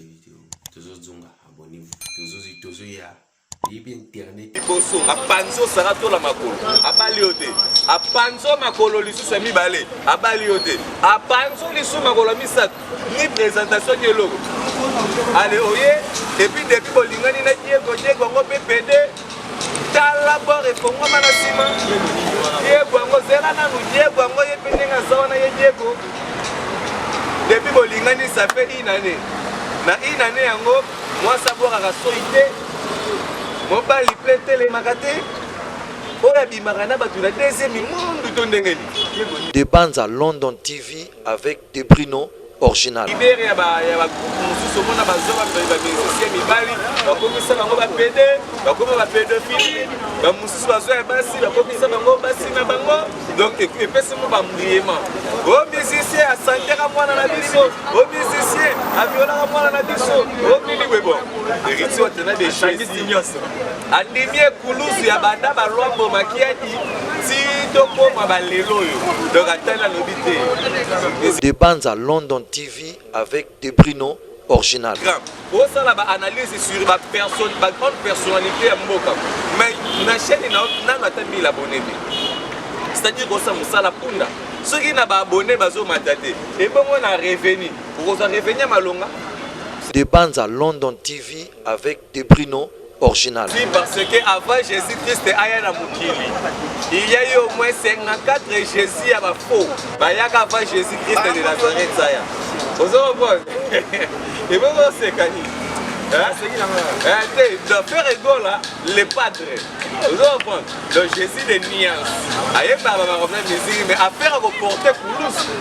vidéo. Tozozonga, abonnez-vous. Tozo tozoya. Yebi internet. Liboso apanzi osara tola makolo abali yo te, apanzi makolo lisusu ya mibale abali yo te, apanzi lisusu makolo ya misato, ni présentation ni eloko. Ale oye, et puis depuis bolingani na Diego, Diego yango mpe pede tala bor efongwama na nsima. Diego yango zela nanu, Diego yango ye mpe ndenge aza wana, ye Diego depuis bolingani ça fait une année. Na une année yango mwasi abwakaka soi te, mobali mpe telemaka te, oyo abimaka na bato na deuxième monde to ndenge nini. De Banza London TV avec De Brino original. Libere ya bagroupe mosusu, omona bazwa bamusicien mibali, bakomisa bango bapede, bakoma bapédophile. Bamosusu bazwa ya basi, bakomisa bango basi na bango. Donc epesi mo bambriement. O musicien asanteka mwana na biso, o musicien aviolaka mwana na biso, o nini boye. Bon, Héritier Watanabe Jésus andimi ekulusu ya banda balwambo makiadi ti tokóma balelo oyo. Donc atali, alobi te. De Banza London TV avec De Brino original. Osala baanalyse sur bapersone, bagrande personnalité ya mboka, mais na chaîne nano ata 1000 abonné te. C'est-à-dire kosala mosala punda, soki na baabonné bazomata te, ebongo na revenu okozwa revenu ya malonga? De Banza London TV avec De Brino original. Si, parce que avant Jésus-Christ aya na mokili, il y a eu au moins 54 Jésus ya bafaux bayaka avant Jésus-Christ de Nazareth aya. Ozo comprendre? Ebongo oseka nini te? Donc Ferre Gola le padre, ozo comprendre? Donc Jésus de nuance ayebaka bamakambo na musique, mais affaire akoporte kulusu,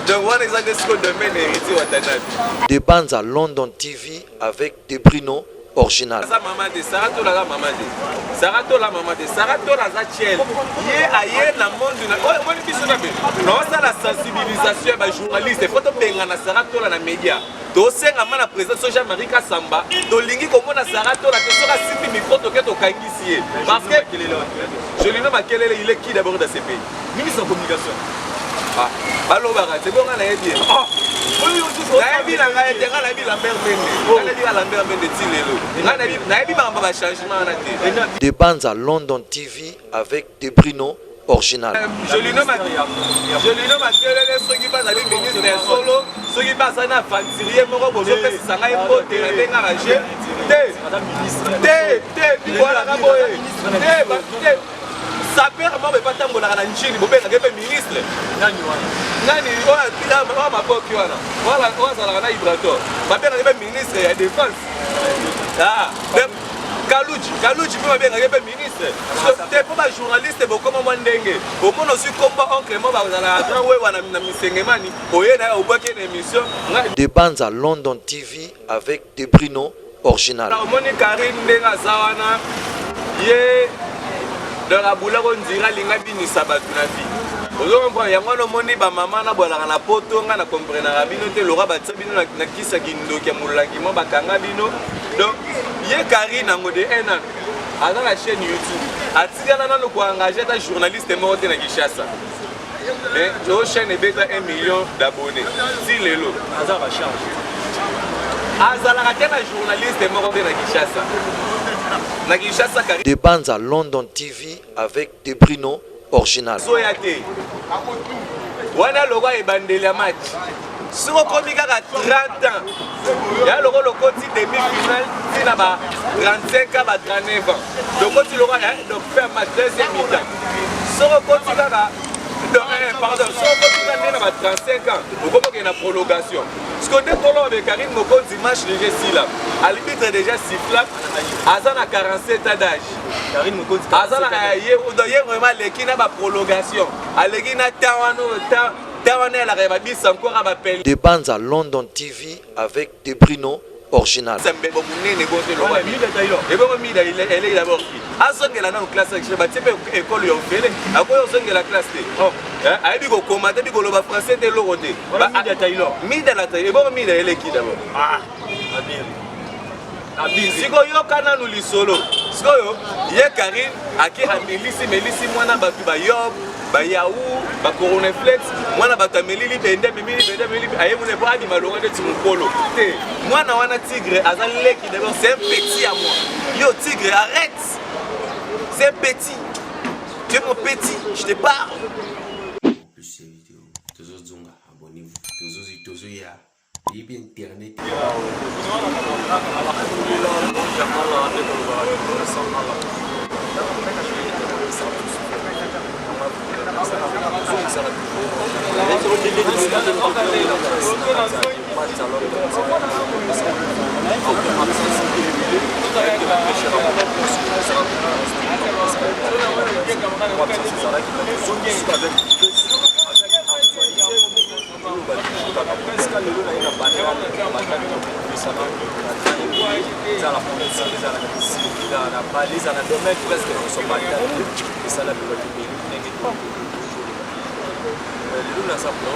donc wana eza nde siko domaine Héritier Watanabe. De Banza London TV avec De Brino original. Aza mama te, Sara Tola aza mama te, Sara Tola mama te. Sara Tola aza tiele, ye aye na monde na oyo omoni biso na be naosala sensibilisation ya bajournaliste. Faut tobengana Sara Tola na média. Tosenga ma na président so Jean Marie Kasamba, tolingi komona Sara Tola te. Soki asimbi micro, toke tokangisi ye, parce que Jolino Makelele, il est qui d'abord dans ce pays? Ministre de communication. Ah, balobaka te bonga, nayebi ye, nayebi na ngai te. Ngai nayebi Lambert Mende, ngai nayebi ka Lambert Mende ti lelo. Ngai nayebi makambo bachangement wana te. De Banza London TV avec De Brino original. Jolino Makelele, soki bazali ministre ya solo, soki baza na aventurier moko, bozopesisa ngai mbote na ndenge na je te te te, bibolaka boye te te. Sapeur moko epatambolaka na njini, bobengaka mpe ministre. Nani oyo maboki wana oyo azalaka na Ibrator, babengaka mpe ministre ya défense? Kaluji, Kaluji mpe babengaki mpe ministre te. Mpo bajournaliste bokoma mwa ndenge omona ozwi komba oncle mo bazalaka grand wewa na misengemani, oye na ye, obwaki na émission. De Banza London TV avec De Brino original. Omoni Karine ndenge aza wana, ye donc abulako ndira alinga binisa bato na vie, ozo comprendre? Yango wana omoni bamama na bwalaka na poto. Ngai na comprenaka bino te, loka batia bino na kisi ya kindoki ya molangi mo bakanga bino. Donc ye Karine yango de un an aza na chaîne YouTube, atikala nano koengage ata journaliste moko te na Kinshasa, mais o chaîne ebeta 1 million d'abonnés ti lelo. Aza bacharge. Azalaka te na journaliste moko te na Kinshasa, na Kinshasa. De Banza London TV avec De Brino original. Soya te wana lokwa ebandeli ya match. Soki okomi kaka 30 ans ya lokola okoti demi finale, ntina ba 35 ans, ba 39 ans, lokoti lokwa donc faire match deuxième mi-temps. Soki okoti kaka, pardon, soki okoti kaka nde na ba 35 ans, okomi okende na prolongation. Siko nde toloba be Karine Mokonzi, match déjà esila, arbitre déjà siffla, aza na 47 ans d'âge. Aza na ye, ye vraiment aleki na baprolongation, aleki na temps wana. Oyo temps wana elaka ya babisa nkora bapele. De Banza London TV avec De Brino original. Mbebo monene bonte lokwa ebongo mida eleki d'abord ki azongela nano classe, batie mpe ekole ya ofele, akoki ozongela classe te. Ayebi kokoma te, bi koloba français te, eloko te. Mida na ebongo mida eleki d'abord. Sikoyo yoka nanu lisolo. Sikoyo ye Karine ake amelisi melisi mwana bato bayob. Ba yaourt, ba coronaflex, mwana bato ameli libende, amemi libende, ameli libende, aye mona po abima longa ndeti mokolo. Te, mwana wana tigre aza leki d'abord, c'est un petit à moi. Yo tigre, arrête. C'est un petit. Tu es mon petit, je te parle. Plus vidéo, tozozonga, abonnez-vous. Tozozi tozoya. Yebi internet. Ezala na domaine presque nyonso, esala biloko ebele ndenge lelo naza mpe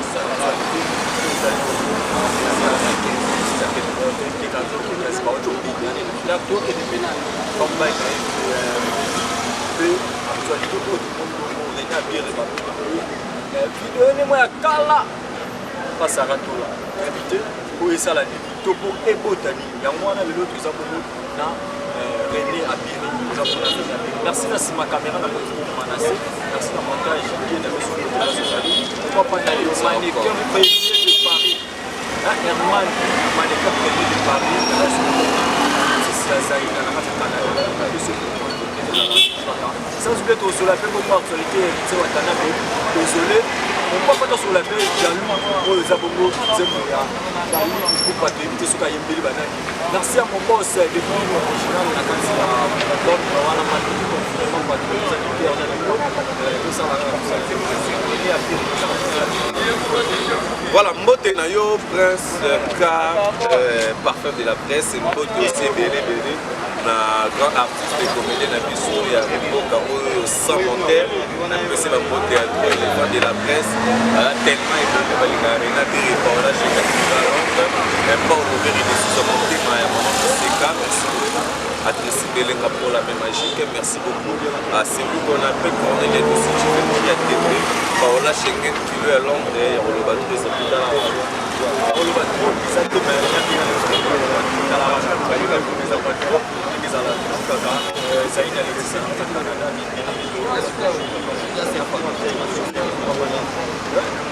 actualité oyo tomoni bongo René Abiri video nemo ya kala Pasara Tola nayebi te oyo esala nini to mpo ebota nini. Yango wana lelo toza bongo na René Abiri, toza bongo na René Abiri. Merci na nsima caméra na moto Manase, merci na montage bien na biso ezali, pourquoi pas na le mannequin premier de Paris, na Herman, mannequin premier de Paris, na sisi ya Zaina na kati ya Canada na biso. Sans oublier tozola mpe bongo actualité ya Héritier Watanabe. Désolé, pourquoi pas tosola mpe jaloux oyo eza bongo nzembo ya Fally Ipupa, toyebi te soki ayembeli banani. Merci à mon boss depuis original na kati ya Londres wana, malgré confinement, bato eza leader na bino, tosala kaka tosala. Voilà, mbote na yo Prince K, parfum de la presse, mbote aussi ebele ebele na grand artiste et comédien na biso ya mboka oyo sans monteur. Napesi bambote ya trop éléphant de la presse, aza tellement ebele balingaka Rena Biri, Paola Shekakika Londres, Paul Oberi lisusu ya motema ya mama Moseka. Merci beaucoup à Tracy Belenga pour la main magique. Merci beaucoup à celui qu'on appelle Cornelia Dossi, Chifemoria TV, Paola Schengen, Kilo ya Londres, ya koloba trop eza Oloba trop eza te, ezala kaka ezali na Leticia na Canada,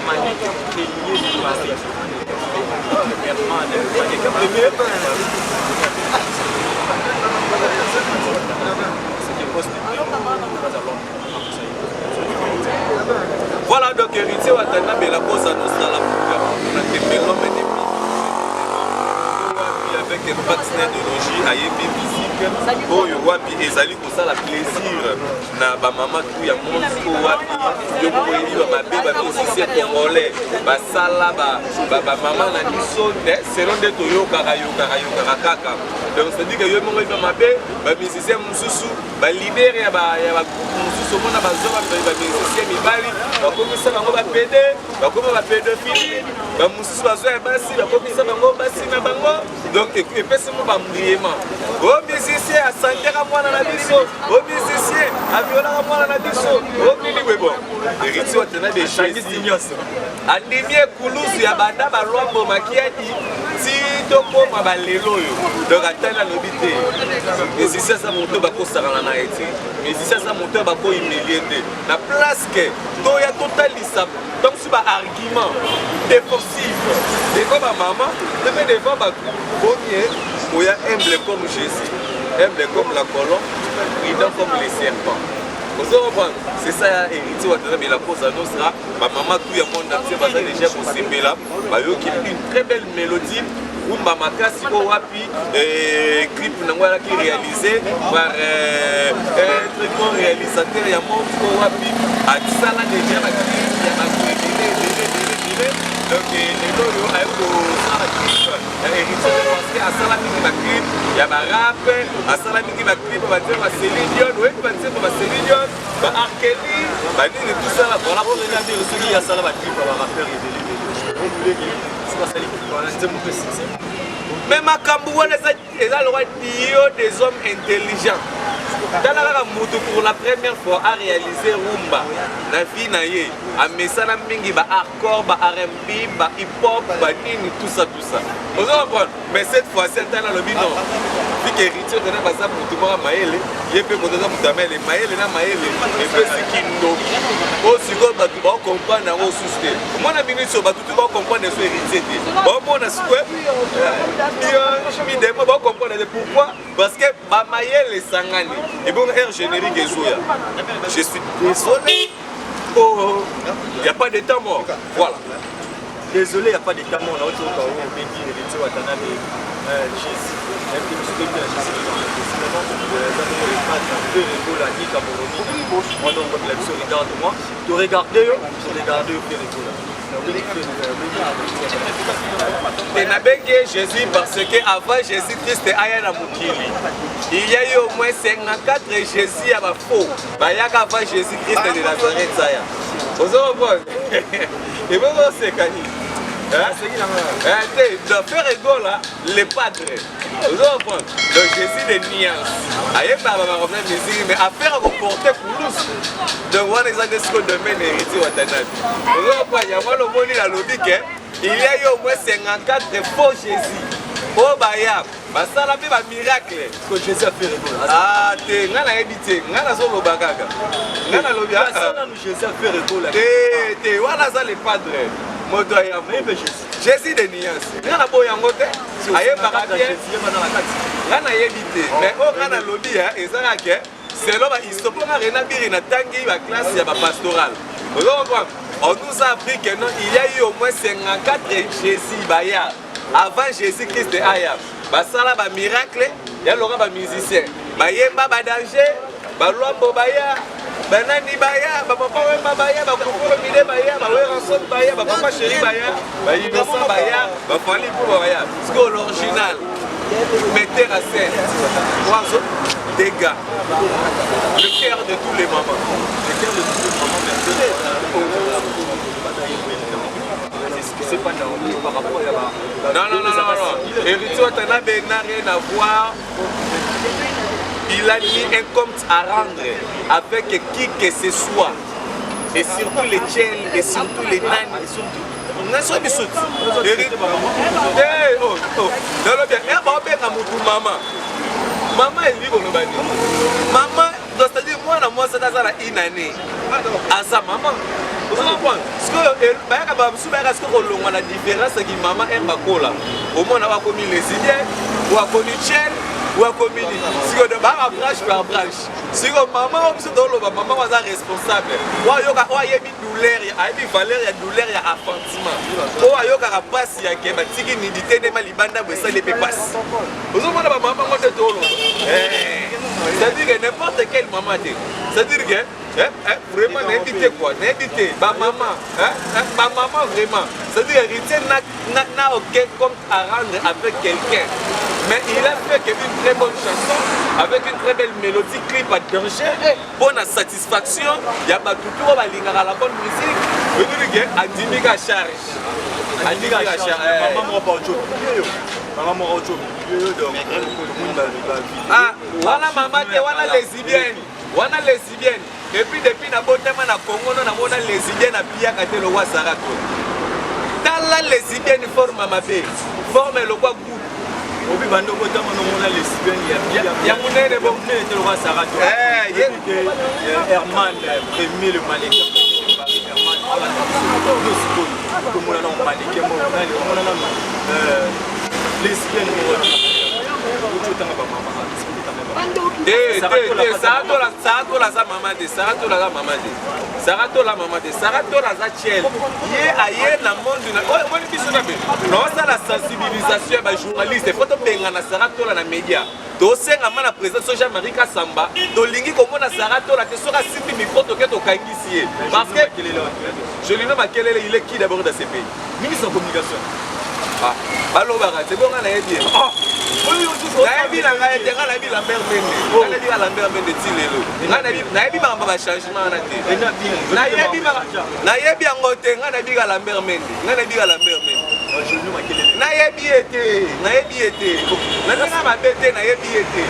mannequin premier de Paris, Herman, mannequin premier. C'était poste Voilà, donc Héritier Watanabe la cosa nostra, la na tembe, l'homme de avec un partenaire de logie ayebi musique oyo wapi ezali kosala plaisir na bamama tu ya monde oyo wapi yo moko oyebi bamabe bamusicien congolais basala bamama na biso selon nde toyokaka yokaka yokaka kaka. Donc c'est-à-dire que yo moko oyebi bamabe bamusicien mosusu, baleader ya bagroupe mosusu, omona bazwa bamusicien mibali, bakomisa bango bapédé, bakoma bapédophile, bamosusu bazwa ya basi, bakomisa bango basi na bango. Donc epesi mo bambriement o musicien asanteka mwana na biso, o musicien aviolaka mwana na biso, o nini boye. Bon, Héritier Watanabe Jésus nyonso andimi ekulusu ya banda balwambo makiadi ti tokóma balelo oyo. Donc atali alobi te, musicien aza moto bakosakana na ye te, musicien aza moto bakohumilie te na place ke toya totalisa ntango mosusu baargument défensif devant bamama to mpe devant bato. Bomie oya humble comme Jésus, humble comme la colombe, prudent comme les serpents. Ozo comprendre, c'est ça ya Héritier Watanabe la cosa nostra. Bamama tout ya monde entier baza déjà kosepela, bayoki une très belle mélodie rumba makasi oyo wapi clip nango alaki réalisé par un très grand réalisateur ya monde oyo wapi asala déjà baclip ya bato ebele ebele ebele ebele. Donc lelo oyo aye kosala clip ya Héritier parce que asala mingi baclip ya barap, asala mingi baclip banzembo ba Céline Dion, oyebi banzembo ba Céline Dion, ba R. Kelly, banini, tout ça là, voilà. René Abiri soki asala baclip ya barappeur ebele ebele, omuleki soki asali clip wana nzembo mpe succès. Mais makambo wana eza lokwa dio des hommes intelligents. Tala kaka mutu pour la première fois a réaliser rumba na vie na ye. Amesana mingi ba hardcore, ba R&B, ba hip hop, ba nini tout ça tout ça. Ozo comprendre? Mais cette fois-ci ata nalobi non. Vu que héritier tena baza mutu moko mayele, ye pe moto aza mutu ya mayele, mayele na mayele epesi kindoki. Oyo sikoyo bato bao comprendre yango susu te. Omona minute oyo bato tu bao comprendre so héritier te. Baomona sikoyo midemo bao comprendre te pourquoi? Parce que ba mayele esangani. Ebongo air générique ezoya. Je suis désolé. Oh, il n'y a pas de temps mort. Voilà. Désolé, il n'y a pas de temps mort. Là, tu vois, Bengi, Héritier Watanabe, Jésus. Regarde-moi, tu regardes, tu regardes, Te nabengi ye Jésus parce que avant Jésus Christ aya na mokili il y a eu au moins 54 Jésus ya ba faux bayaka avant Jésus Christ de Nazareth aya. Ozo comprendre? Ebongo oseka nini? Hein? Te, donc Ferre Gola, le padre. Ozo comprendre? Donc Jésus de nuance. Ayembaka ba makambo na musique mais affaire ya koporte kulusu. Donc wana eza nde sikoyo domaine héritier Watanabe. Ozo comprendre? Yango wana omoni nalobi ke il y a eu au moins 54 faux Jésus. Oyo baya basala mpe ba miracle. Que Jésus a fait rigoler. Ah te, ngai nayebi te, ngai nazoloba kaka. Ngai nalobi ah. Jésus a fait rigoler. Te, te, wana aza le padre. Moto ya Jésus. Jésus de nuance. Ngai naboyi yango te. Ayebaka bien. Ngai nayebi te. Mais oyo ngai nalobi eza kaka selon ba histoire mpo nga Rena Biri natangi ba classe ya ba pastoral. Ozo comprendre? On nous a appris que non, il y a eu au moins 54 Jésus baya avant Jésus Christ aya. Basala ba miracle ya loka ba musicien. Bayemba ba danger, ba lwambo baya, banani baya, ba papa wemba baya, ba kokolo mide baya, ba werrason baya, ba papa chéri baya, ba innocent baya, ba fally ipupa baya. Sikoyo l'original metteur à scène oiseau dégâts le cœur de tous les mamans. Le cœur de tous les mamans, mais c'est pas normal par rapport à la... Non, non, non, non, non. Héritier Watanabe n'a rien à voir. Il a mis un compte à rendre avec qui que ce soit. Et surtout les tchèles, et surtout les nanes. Naso biso te. Oh, oh. Nalobi baobenga mutu mama. Mama elingi koloba nini? Mama, c'est-à-dire mwana mwasi ata aza na une année aza mama. Ozo comprendre? Sikoyo bayaka bamosusu bayaka sikoyo kolongwa na différence ki mama ere bakola. Omona oyo akomi lesbienne, oyo akomi tchèle, oyo akomi nini. Sikoyo bayaka branche par branche. Sikoyo mama oyo biso toloba mama oyo aza responsable. Oyo ayoka, oyo ayebi douleur, ayebi valeur ya douleur ya enfantement. Oyo ayokaka pasi ya ke batiki nudité ndema libanda boye esali mpe pasi. Ozomona ba mama ngo nde toloba. C'est-à-dire que n'importe quelle maman te. C'est-à-dire que vraiment nayebi te quoi, nayebi te ba maman, ba maman vraiment. C'est-à-dire que héritier n'a aucun compte à rendre avec quelqu'un. Mais il a fait que une très bonne chanson avec une très belle mélodie, clip à danger, bonne satisfaction, ya bato tout oyo balingaka la bonne musique. Veut dire que andimi ka charge. Andimi ka charge. Maman moko pa ojo. Maman moko ojo. Donc ah, wana mama te, wana lesbienne. Wana lesbienne. Et puis depuis na botama na Congo no namona lesbienne apiaka te lokwa Sarah Tola. Tala lesbienne forme mabe. Forme lokwa goutte. Obi bando botama no mona lesbienne ya ya munene bo munene te lokwa Sarah Tola. Eh, ye Herman premier le mannequin Herman ala no sikoyo tomona na mannequin moko nani omona na lesbienne moko otanga ba mama. Te, te, te, Sarah Tola, Sarah Tola aza mama te, Sarah Tola aza mama te. Sarah Tola mama te, Sarah Tola aza tchel. Ye aye na monde na oyo omoni biso na be. Naosala sensibilisation ya ba journaliste, faut tobengana Sarah Tola na media. Tosenga ma na président so Jean-Marie Kassamba, tolingi komona Sarah Tola te soki asimbi micro toke tokangisi ye. Parce que Jolino Makelele, il est qui d'abord dans ce pays? Ministre de communication. Ah, balobaka te bonga nayebi ye. Nayebi na ngai te, ngai nayebi Lambert Mende. Ngai nayebi ka Lambert Mende ti lelo. Ngai nayebi nayebi makambo ba changement wana te. Nayebi nayebi yango te, ngai nayebi ka Lambert Mende. Ngai nayebi ka Lambert Mende. Nayebi ye te, nayebi ye te. Na ndenge mabe te, nayebi ye te.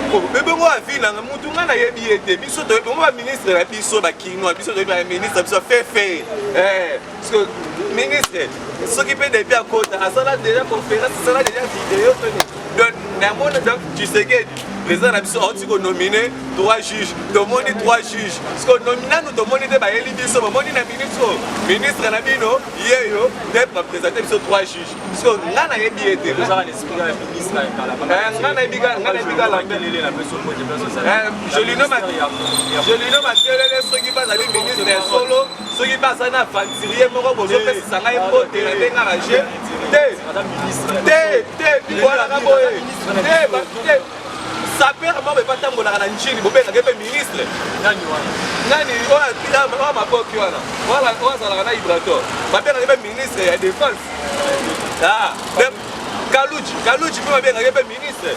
Ebongo avi nanga mutu nga nayebi ye te. Biso toyebi bongo ba ministre na biso ba kinois, biso toyebi ba ministre biso fefe. Eh, parce que ministre soki mpe depuis akota asala déjà conférence, asala déjà vidéo to nini. Donc namona donc Tshisekedi président na biso auti konomine 3 juges, tomoni 3 juges. Parce que nanu tomoni te bayeli biso, bomoni na ministre oyo, ministre na bino yeyo nde bapresente biso 3 juges. Parce que nga nayebi ye te. Ozaka na esprit ya ministre ya kala. Eh, nga nayebi ka nga nayebi ka Lambert. Na peso mbote place ozali. Eh, Jolino Ma Jolino Makelele soki bazali ministre ya solo, soki baza na aventurier moko bozopesisa ngai mbote na ndenge ya je te te te bibolaka boye te te saper moko epatambolaka na njili bobengaka mpe ministre nani wana nani oyo maboki wana oyo azalaka na ibrator babengaka mpe ministre ya défense. Ah, Kaluji, Kaluji mpe babengaki mpe ministre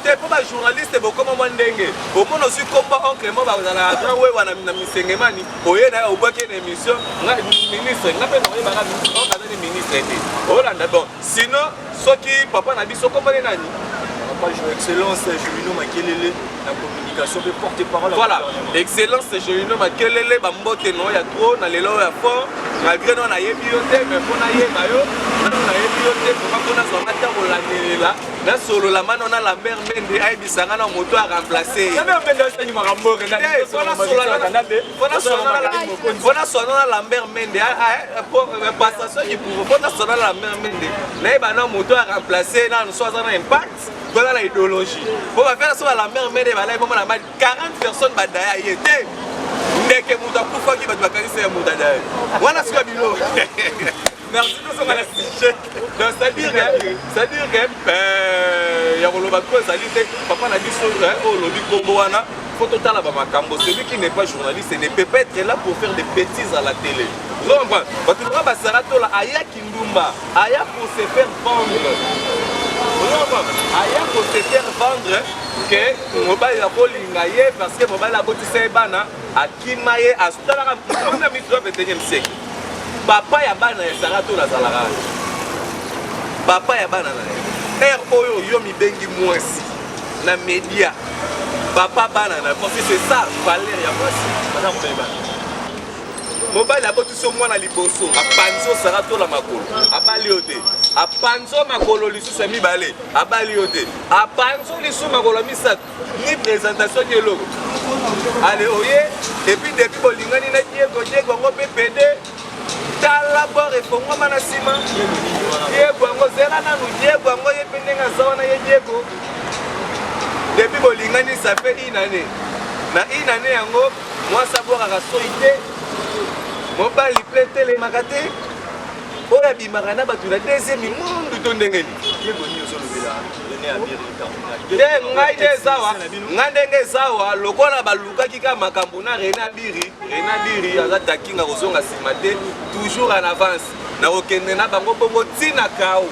te mpo bajournaliste bokoma mwa ndenge omona ozwi komba oncle mo bazalaka grand wewa na misengemani oye na ye obwaki na émission nga ministre nga mpe nakoyebaka oncle azali ministre te olanda. Bon, sinon soki papa na biso kombani nani? Papa Excellence Jolino Makelele na communication pe porte parole. Voilà, Excellence Jolino Makelele, bambote no ya trop na lelo ya fort, malgré no nayebi yo te, mais mpo nayeba yo nano nayebi yo te vraiment, mpo nazwanga ntango kolandelela nasolola mano na Lambert Mende ayebisa nga na moto aremplace. Lambert Mende asali makambo. Mpo nasolola na Lambert Mende, passation du pouvoir, mpo nasolola na Lambert Mende nayeba na moto aremplace nanu so aza na impact mpo aza na idéologie, mpo bafela so ba Lambert Mende balai bomona ba 40 personnes badaya ye te ndeke moto akufaki, bato bakangisa ya moto adaya wana sikoya bilo. Merci, tozonga na sujet. Donc c'est-à-dire que ya koloba to ezali te papa na biso oyo olobi nkombo wana, faut totala bamakambo. Celui qui n'est pas journaliste ne peut pas être là pour faire des bêtises à la télé. Ozo comprendre? Bato loka basara tola ayaki ndumba, aya pour se faire vendre. Ozo comprendre? Aya pour se faire vendre ke mobali akolinga ye parce que mobali abotisa ye bana, akima ye, atalaka na miso ya 21e siècle. Papa ya bana ya Sara to nazalaka papa ya bana na ye heure oyo yo mibengi mwasi na média papa bana na, parce que c'est ça valeur ya mwasi. Baza mobali bana. Mobali abotisi yo mwana liboso, apanzi osara tola makolo, abali yo te. Apanzi yo makolo lisusu ya mibale, abali yo te. Apanzi yo lisusu makolo ya misato, ni présentation ni eloko. Ale oye, et puis depuis bolingani na Diego, Diego yango mpe pede tala bor efongwama na nsima. Diego yango, zela nanu, Diego yango ye mpe ndenge aza wana, ye Diego depuis bolingani, ça fait une année. Na une année yango mwasi abwakaka soi te, mobali mpe telemaka te, oyo abimaka na bato na deuxième mundu to ndenge nini? Diego nini ozolobela? René Abiri cardinal. Te, ngai nde ezawa, ngai ndenge ezawa lokola balukaki kaka makambo na René Abiri. René Abiri aza takinga kozonga nsima te, toujours en avance nakokende na bango bongo ntina kao.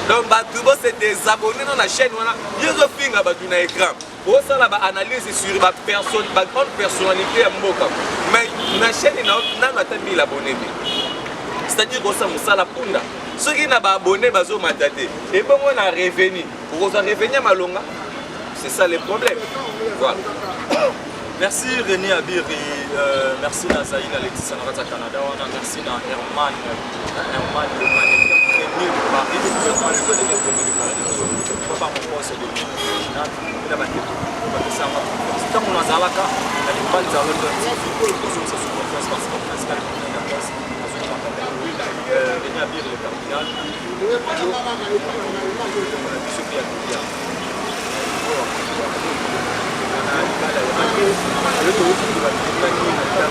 Donc bato bose désabonné no na chaîne wana, ye ozofinga bato na écran, osala baanalyse sur bapersonne, bagrande personnalité ya mboka, mais na chaîne nano ata 1000 abonné te. C'est-à-dire kosala mosala punda soki na baabonné bazomata te, ebongo na revenu okozwa revenu ya malonga? C'est ça le problème, voilà. Merci René Abiri, merci na Zaïna Laetitia na kati ya Canada wana, merci na Herman, Herman le mannequin premier de Paris, Herman le mannequin premier de Paris, papa mon boss de original, na bandeko bapesanga confiance ntango nazalaka na lipanza London TV oyo kozongisa sous confiance, parce que principal ya place azwaki makambo. René Abiri le cardinal na biso mpe ya kolia na libala ya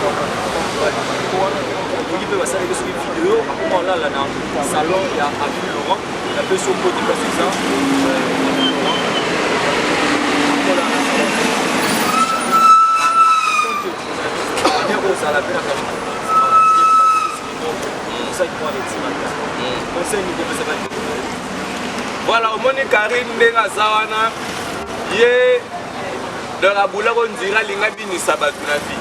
okoki mpe basalaki soki video akoma olala na salon ya Avenue Laurent na peso mbote place eza Avenue Laurent akola na salon kozala mpe na osaki mwana etimaka conseil nini kopesaka? Voilà, omoni Karine ndenge aza wana, ye donc abulako ndira alinga binisa bato na vie.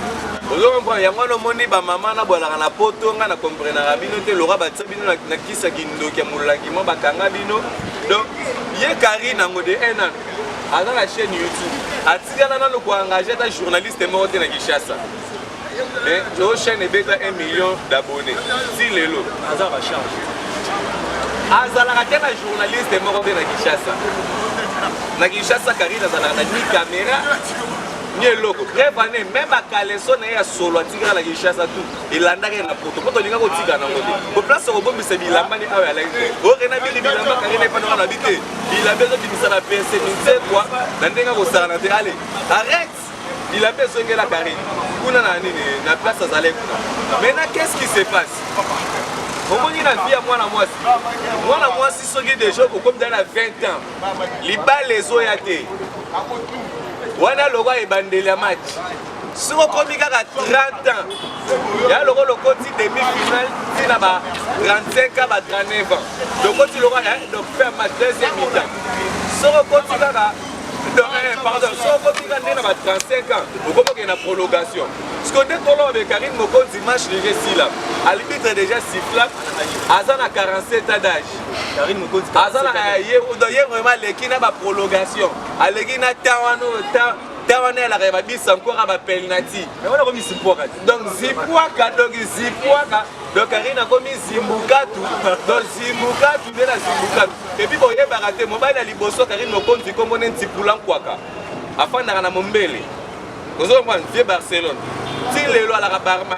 Ozo comprendre yango wana? Omoni bamama na bwalaka na poto, ngai na comprenaka bino te. Loka batia bino na kisa kindoki ya molangi mo bakanga bino. Donc ye Karine yango de un an. Aza na chaîne YouTube. Atikala nano ko engager ata journaliste moko te na Kinshasa. Mais oyo chaîne ebeta 1 million d'abonnés. Ti lelo. Aza ba charge. Azalaka te na journaliste moko te na Kinshasa. Na Kinshasa Karine azalaka na ni caméra ni eloko. Bref année même ba caleçon na ye ya solo atikala na Kinshasa tout. Elandaka ye na poto. Poto olinga kotika nango te. Po place okobombisa bilamba ni awa alaki te. Okenda bili bilamba Karine epana wana bi te. Bilamba ezobimisa na pese minzekwa na ndenge akosakana te. Allez, arrête. Bilamba ezongela Karine kuna na nini na place azalaki kuna. Maintenant qu'est-ce qui se passe? Omoni na vie ya mwana mwasi, mwana mwasi soki deja okomi na 20 ans libala ezoya te, wana lokwa ebandeli ya match. Soki okomi kaka 30 ans ya lokola okoti demi finale ti na ba 35 ans ba 39 ans lokoti lokola donc fin match deuxième mi-temps. Soki okoti kaka donc, eh, pardon, soki okoti kaka nde na ba 35 ans okomi okende na prolongation. Siko nde toloba be Karine Mokonzi match déjà esila, arbitre déjà siffla, aza na 47 ans d'âge. Karine Mokonzi aza na ye, donc ye vraiment aleki na ba prolongation, aleki na temps wana oyo temps temps wana elaka ya babisa nkwaka ba penalty. Mais wana komi zipwaka te. Donc zipwaka, donc zipwaka, donc Karine akomi zimbukatu, donc zimbukatu nde na zimbukatu. Et puis boyebaka te mobali ya liboso Karine Mokonzi kombo ne Nzipula Nkwaka, afandaka na Mombele, ozo comprendre, vieux Barcelone, ti lelo alaka barman.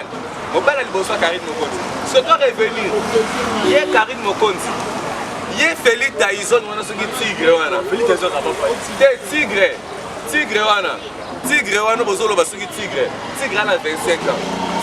Mobali ya liboso ya Karine Mokonzi. Se doit revenir ye Karine Mokonzi, ye Félix Tyson wana soki tigre wana. Félix Tyson aza papa. Te tigre, tigre wana, tigre wana bozoloba soki tigre, tigre ana 25 ans.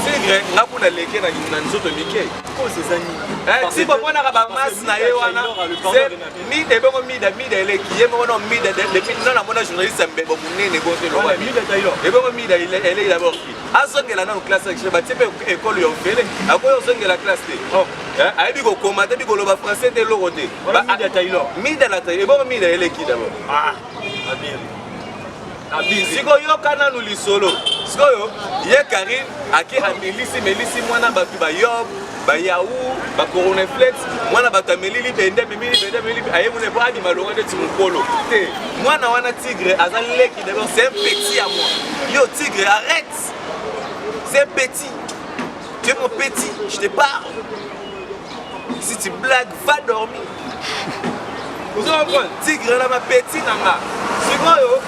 Tigre nga kuna leke na na nzoto mike. Cause eza nini? Eh, ti bomonaka ba masse na ye wana, c'est mida ebongo mida, mida eleki ye moko no mida depuis non namona journaliste ya mbebo monene bongo te lokola Mida Taylor. Ebongo mida eleki d'abord ki azongela nano classe ya batie mpe ekole ya ofele, akoki ozongela classe te. Oh. Eh, ayebi kokoma te, ayebi koloba français te, eloko te. Wana Mida Taylor. Mida na Taylor, ebongo mida eleki d'abord. Ah, Abiri. Abiri. Sikoyo yoka nanu lisolo. Sikoyo ye Karine ake amelisi melisi mwana bato ba yob, ba yahoo, ba coronaflex, mwana bato ameli libende, amemi libende, ameli libende, aye mona po abima longa neti mokolo te. Mwana wana tigre aza leki d'abord, c'est un petit à moi. Yo tigre, arrête. C'est un petit. Tu es mon petit, je te parle. Si tu blagues, va dormir. Vous comprenez? Tigre na ma petit na nga. Sikoyo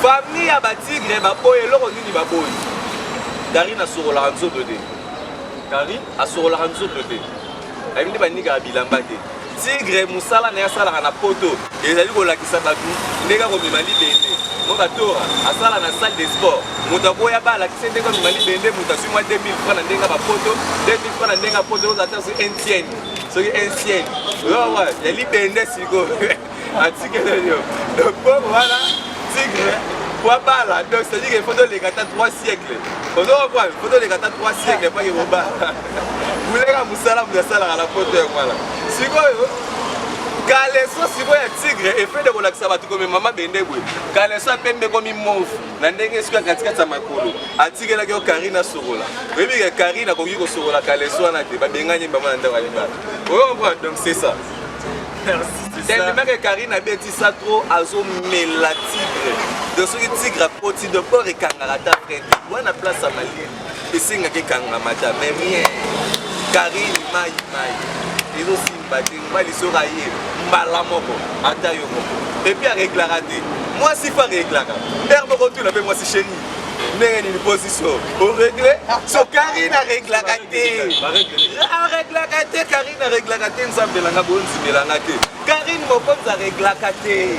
famille ya ba tigre ba boye eloko nini ba boye. Karine asokolaka nzoto te. Karine asokolaka nzoto te. Ayebi nde banikaka bilamba te. Tigre mosala na ye asalaka na poto ezali kolakisa bato ndenge akomema libende. Mo batora asala na salle de sport, moto akoya ba alakisa ndenge amema libende, moto azwi mwa 2000 francs na ndenge ya bapoto, 2000 francs na ndenge ya poto, oza ata soki un tienne, soki un tienne oyo ya libende sikoyo atikele yo. Donc bongo wana tigre po abala, donc c'est-à-dire qu'il faut toleka ata 3 siècles, ozo comprendre, faut toleka ata 3 siècles po ake kobala. Buleka mosala moto asalaka na poto yango wana. Sikoyo kaleso sikoyo ya tigre efe de kolakisa bato komema mabende boye, kaleso ya pembe ekomi mauve na ndenge sikoyo ya katikati ya makolo atikelaki yo Karine asokola. Oyebi ke Karine akoki kosokola kaleso wana te, babengani ye bango na ndako ya libala. Oyo comprendre, donc c'est ça. Tellement que Karine abeti ça trop, azomela tigre. Donc soki tigre akoti, donc bord ekangaka ata frein te. Wana place ya malili esengaka ekangama ta, mais rien. Karine mai mai ezosimba te, mobali soki aye mbala moko ata yo moko, et puis areglaka te. Mwasi fa areglaka heure moko tuna mpe mwasi chéri ndenge nini position oregle. So Karine areglaka te, areglaka te, Karine areglaka te. Nzambe nanga bonzimelanga te, Karine Mokonzi areglaka te,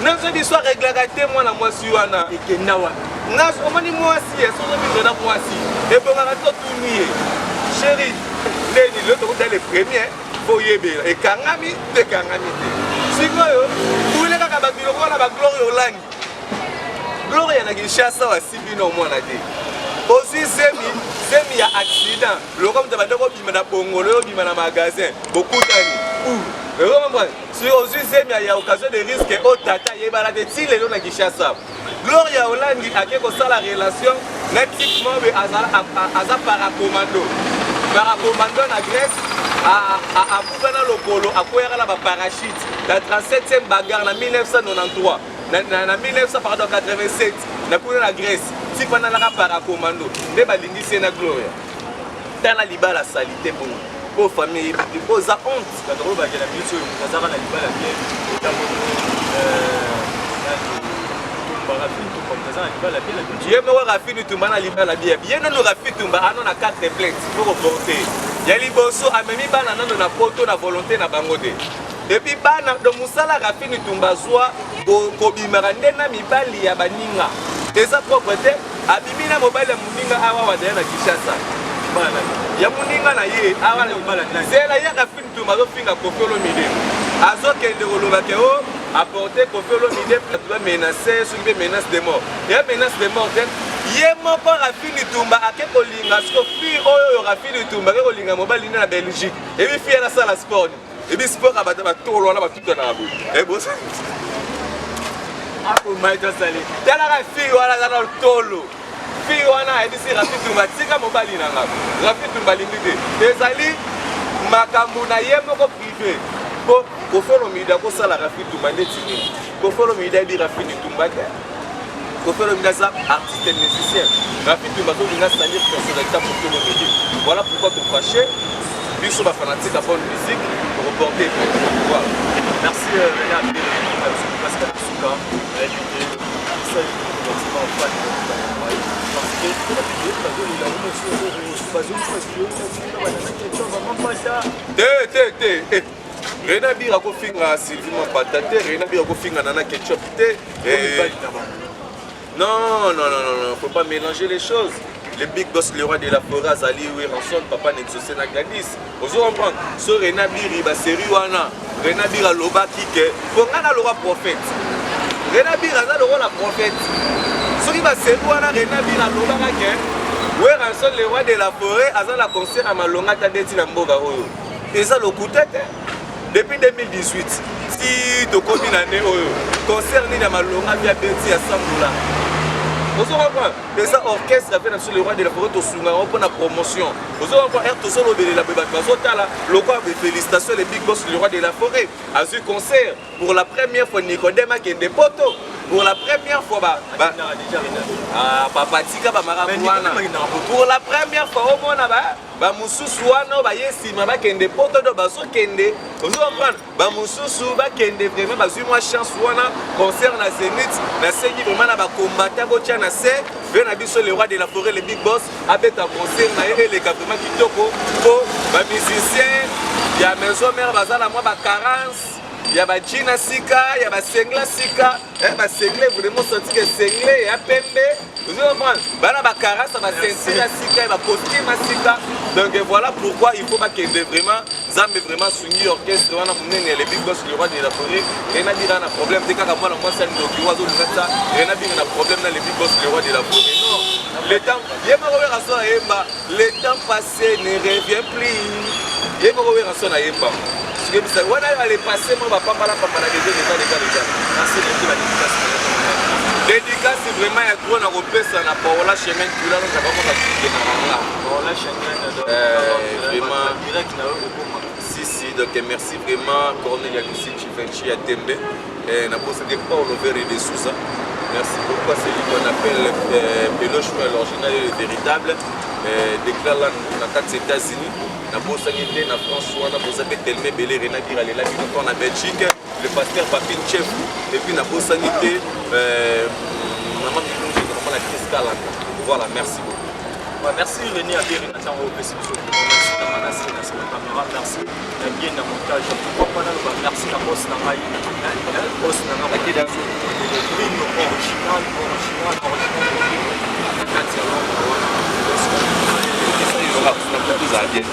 nazo biso areglaka te. Mwana mwasi wana ekenda wana omoni mwasi ye soki ozobimela na mwasi ebongaka to tuni ye chéri ndeni lelo tokuta le premier po oyebela ekangami te ekangami te. Sikoyo bule kaka babiloko wana ba Gloria Olangi, Gloria na Kinshasa wasimbi na omwana te, ozwi zemi, zemi ya accident, lokola moto abanda kobima na bongolo oyo obima na magasin bokutani. Soki ozwi zemi ya occasion de risque oyo tata ayebana te ti lelo na Kinshasa. Gloria Olangi ake kosala relation na type moko boye, aza paracommando, paracommando na Grèce, abuka na lokolo, akweyaka na baparachute na 37e bagarre na 1993. na, na, na 1987 na kuna na Grèce, ti fanda naka paracommando nde balingisi ye na Gloria. Tala libala salite bongo po famille eyebi te, po eza honte. Bato oyo bakela biso oyo moto azaka na libala bien ntango ye moko Rafini Tumba na libala bien ye nano. Rafi Tumba ano na 4 plainte po koporte ya liboso, amemi bana nano na poto na volonté na bango te. Et puis bana do mosala Rafini Tumba azwa kobimaka nde na mibali ya baninga, eza propre te. Abimi na mobali ya moninga awa wadaya na Kinshasa, ya moninga na ye awa zela ye. Rafini Tumba azofinga Koffi Olomide, azokende koloba ke o apporte Koffi Olomide bato bamenace, soki mpe menace de mort, ya menace de mort te. Ye moko Rafini Tumba ake kolinga siko fille oyo. Oyo Rafini Tumba ake kolinga mobali nde na Belgique. Ebi fille anasala sport, ebi sport ya bato batolo wana batutanaka boye. Talaka fille wana aza na tolo. Fille wana ayebisi Rafi Tumba: "Tika mobali na nga." Rafi Tumba alingi te, ezali makambo na ye moko privé. Po Koffi Olomide akosala Rafi Tumba ndeti nini? Koffi Olomide ayebi Rafi Tumba te. Koffi Olomide aza artiste musicien. Rafi Tumba azolinga salir personnalité ya Koffi Olomide. Voilà pourquoi tofâché biso bafanatique ya bonne musique, reporter. Voilà. Merci René Abele Pascal Suka. Nayebi te esali forcément fan, parce que bazolela bazongisa. Te te te, Rena Bira kofinga Sylvie Mapata te, Rena Bira kofinga Nana Ketchup te. Non, non, non, non, non, faut pas mélanger les choses. Le big boss, le roi de la forêt, azali Werrason, papa Nexosé na Gladys. Ozo comprendre? So Rena Biri ba série wana, Rena Biri alobaki ke po nga na lokola prophète. Rena Biri aza lokola prophète. Soki ba série wana, Rena Biri alobaka ke Werrason, le roi de la forêt, aza na concert ya malonga ta ndeti na mboka oyo. Eza lokuta te. Depuis 2018 ti tokomi na ne oyo, concert nini ya malonga bia beti ya 100 $? Ozo comprendre? Eza orchestre ape na biso, le roi de la forêt, tosunga yango mpona promotion. Ozo comprendre? Ere tozolobelela boye, bato bazotala lokwa. Félicitation le big boss, le roi de la forêt, azwi concert pour la première fois. Nicodème akende poto pour la première fois. Ba, ah, papa, tika bamakambo wana. Pour la première fois omona bamosusu wana oyo baye nsima bakende poto, do bazokende. Ozo comprendre? Bamosusu bakende vraiment, bazwi mwa chance wana, concert na Zénith. Nasengi vraiment na bakombata botya na se ve na biso le roi de la forêt, le big boss, abeta concert na ye, eleka vraiment kitoko, mpo bamusicien ya maison mère baza na mwa bacarence ya bajina sika, ya basengle sika, basengle vraiment senti ke sengle ya pembe. Ozo comprendre? Bana bacarence ya baceinture ya sika, ya bacostume ya sika. Donc voilà pourquoi il faut bakende vraiment. Nzambe vraiment asungi orchestre wana monene, le big boss, le roi de la forêt. Rena Bira na problème te. Kaka mwana mwasi ya ndoki oyo azolinga ta Rena Bira na problème na le big boss, le roi de la forêt, non. Le temps, ye moko Werrason ayemba: "Le temps passé ne revient plus." Ye moko Werrason ayemba soki bisa wana le passé mo bapambala pambala déjà, déjà, déjà, déjà. Merci. Badédicace? Dédicace vraiment ya trop na kopesa na Paola Chemin Tulano, nzaka soutenaka nga. Paola Chemin. Vraiment. Direct na yo okoma. Si si, donc merci vraiment Cornelia Lucie Chivenchi ya Tembe, na posaki Paulo Vere de Souza. Merci beaucoup à celui qu'on appelle Peloche, l'original et le véritable, déclare là na kati États-Unis. Nabosani te na France wana, boza mpe telema ebele. Rena Bira lela bino mpo na Belgique, le pasteur Papin Chefu. Et puis nabosani te mama Milongi, mama na Chris Kalanga. Voilà, merci beaucoup. Ouais, merci René Abiri na ntango opesi biso. Merci na Manasi na nsima caméra, merci na bien na montage. Pourquoi pas naloba merci na boss na ngai, boss na ngai Brino, original, original, original, na kati ya Londres wana. Tozala bien.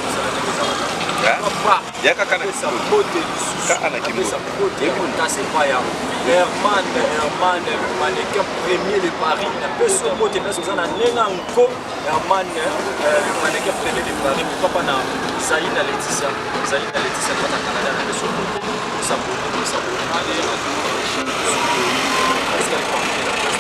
Ya kaka na mbote lisusu, apesa mbote ya epai ya Herman, Herman le mannequin premier de Paris. Napesi yo mbote place oza na ndenge nko, Herman le mannequin premier de Paris. Pourquoi pas na Zali na Laetitia, Zali na Laetitia na kati ya Canada. Napesi yo mbote. Osabone, osabone. Pascal Parmi la presse.